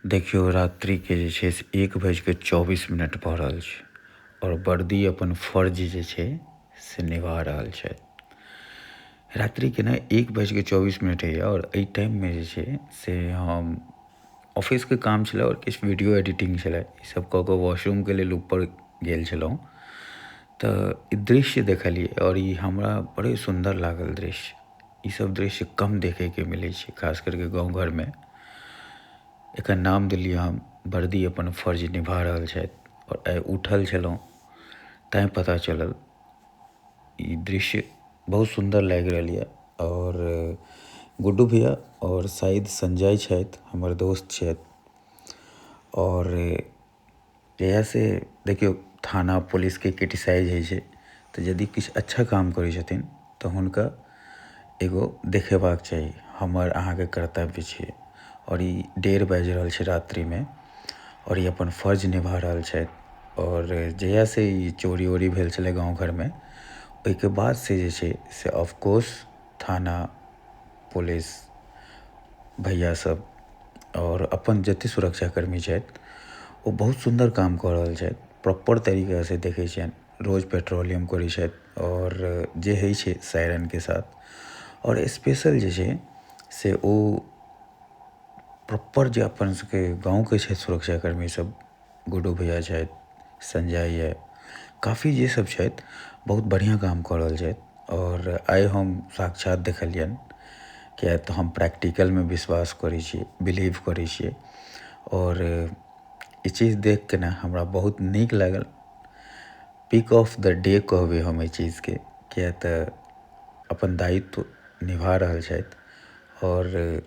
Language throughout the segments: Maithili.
देखियौ रात्रिके जे छै से 1:24 भऽ रहल छै आओर बर्दी अपन फर्ज जे छै से निभा रहल छथि। रात्रिके ने 1:24 होइए आओर एहि टाइममे जे छै से हम ऑफिसके काम छलै आओर किछु वीडियो एडिटिंग छलै, ई सब कऽ कऽ वॉशरूमके लेल ऊपर गेल छलहुँ तऽ ई दृश्य देखलियै आओर ई हमरा बड़े सुन्दर लागल दृश्य। ई सब दृश्य कम देखैके मिलै छै, खास करके गाँव घरमे। एकर नाम देलियै हम बर्दी अपन फर्ज निभा रहल छथि। आओर आइ उठल छलहुँ तैँ पता चलल। ई दृश्य बहुत सुन्दर लागि रहल यऽ आओर गुड्डू भैया आओर शायद संजय छथि, हमर दोस्त छथि। आओर जहियासँ देखियौ थाना पुलिसके क्रिटिसाइज होइ छै तऽ यदि किछु अच्छा काम करै छथिन तऽ हुनका एगो देखेबाक चाही, हमर अहाँके कर्तव्य छियै। आओर ई 1:30 बाजि रहल छै रात्रिमे आओर ई अपन फर्ज निभा रहल छथि। आओर जहियासँ ई चोरी वोरी भेल छलै गाँव घरमे, ओहिके बादसँ जे छै से ऑफकोर्स थाना पुलिस भैया सब आओर अपन जते सुरक्षाकर्मी छथि ओ बहुत सुन्दर काम कऽ रहल छथि। प्रॉपर तरीकासँ देखै छियनि, रोज पेट्रोलियम करै छथि आओर जे होइ छै सायरनके साथ। आओर स्पेशल जे छै से ओ प्रॉपर जे अपन सबके गाँवके छथि सुरक्षाकर्मी सब, गुड्डू भैया छथि, संजय यऽ, काफी जे सब छथि बहुत बढ़िआँ काम कऽ रहल छथि। आओर आइ हम साक्षात देखलियनि, किया तऽ हम प्रैक्टिकलमे विश्वास करै छियै, बिलीव करै छियै। आओर ई चीज देखिके ने हमरा बहुत नीक लागल। पिक ऑफ the day कहबै हम एहि चीजके, किया तऽ अपन दायित्व निभा रहल छथि आओर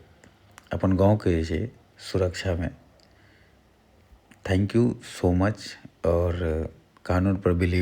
अपन गाँवके जे छै सुरक्षामे। Thank you so much. आओर कानूनपर बिलीव